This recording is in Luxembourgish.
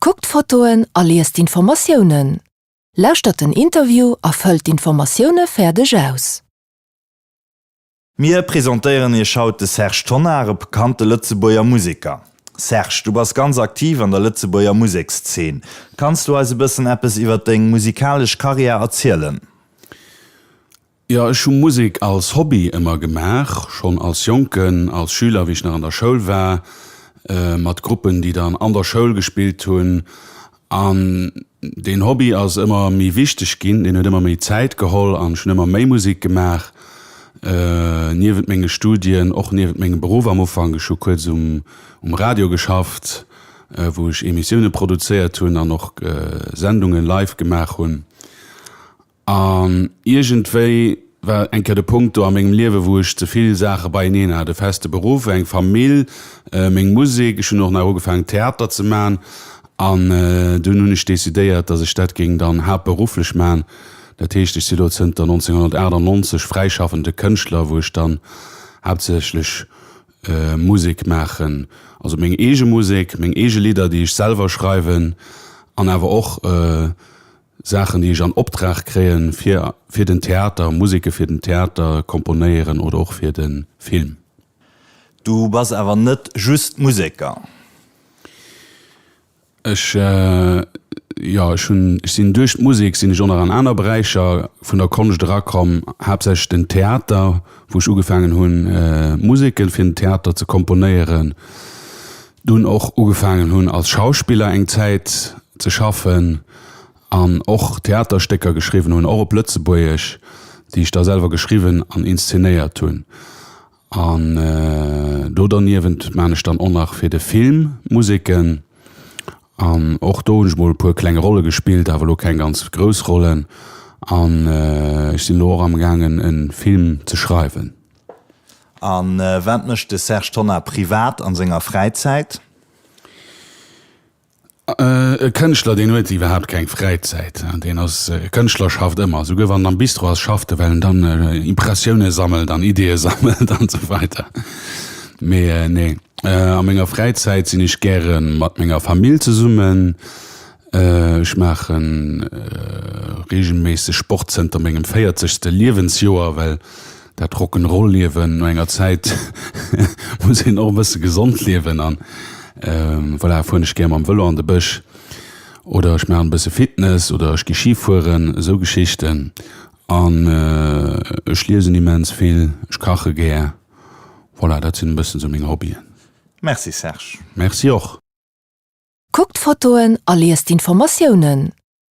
Kuckt d'Fotoen a liest d'Informatiounen. Lauschtert den Interview a fëllt d'Informatioune fäerdeg aus. Mir presentéieren Iech haut de Serge Tonnar, e bekannte Lëtzebuerger Museker. Serge, du bass ganz aktiv an der Lëtzebuerger Musekszeen. Kanns du eis e bëssen eppes iwwer deng musikalesch Karriär erzielen? Jo, ech hu Musek als Hobby ëmmer gemaach, schonn als Jonken, als Schüler, wéi ech nach an der Schoul war, mat Gruppen, déi dann an der Schoul gespillt hunn. An deen Hobby ass ëmmer méi wichteg ginn, deen huet ëmmer méi Zäit geholl an ech hunn ëmmer méi Musek gemaach, niewent menge Studien, och niewent mengem Beruff am Ufank. Ech hu kuerz um Radio geschafft, wou ech Emissioune produzéiert hunn an och Sendunge live gemaach hunn. An iergendwéi war eng Kéier de Punkt do a mengem Liewe wou ech ze vill Saache beieneen hat, e feste Beruff, eng Famill, meng Musek, ech hunn och nach ugefaangen Theater ze man an dunn hunn ech decidéiert, datt ech dat géing dann haaptberufflech man. Dat heescht, ech si lo zënter 1998 fräischaffende Kënschtler, wou ech dann haaptsächlech Musek maachen, also meng eege Musek, meng eege Lidder, déi ech selwer schreiwen an awer och Saachen, déi ech an Optrag kréien, fir fir den Theater, Museke fir den Theater komponéieren oder och fir de Film. Du bass awer net just Museker? Ech, jo, ech hunn, ech sinn duerch d'Musek sinn ech och nach an aner Beräicher vun der Konscht erakomm, haaptsächlech den Theater, wou ech ugefaangen hunn, Museke fir den Theater ze komponéieren, dunn och ugefaangen hunn als Schauspiller eng Zäit ze schaffen an och Theaterstécker geschriwwen hunn, och op Lëtzebuergesch, déi ech da selwer geschriwwen an inszenéiert hunn. An do derniewent maan ech dann och nach fir de Film Museken an och do hunn ech mol e puer kleng Rolle gespillt, awer elo keng ganz grouss Rollen. An ech sinn elo och amgaangen e Film ze schreiwen. A wat mécht de Serge Tonnar privat an senger Fräizäit? E Kënschtler, deen huet iwwerhaapt keng Fräizäit. Deen ass, e Kënschtler schafft ëmmer. Souguer wann en am Bistro ass, schafft e, well en dann Impressioune sammelt an Ideeë sammelt an esou weider. Mee nee, a menger Fräizäit sinn ech gäre mat menger Famill zesummen. Ech maache reegelméisseg Sport zënter mengem véierzegste Liewensjoer, well dat Rock'n'Roll-Liewen, no enger Zäit muss een och e bësse gesond liewen an voilà, fueren ech gär mam Vëlo an de Bësch oder ech maachen e bësse Fitness oder ech gi Ski fueren, esou Geschichten. An ech liesen immens vill, ech kache gär, voilà, dat sinn e bëssen esou meng Hobbyen. Merci Serge. Merci och. Kuckt d'Fotoen a liest d'Informatiounen.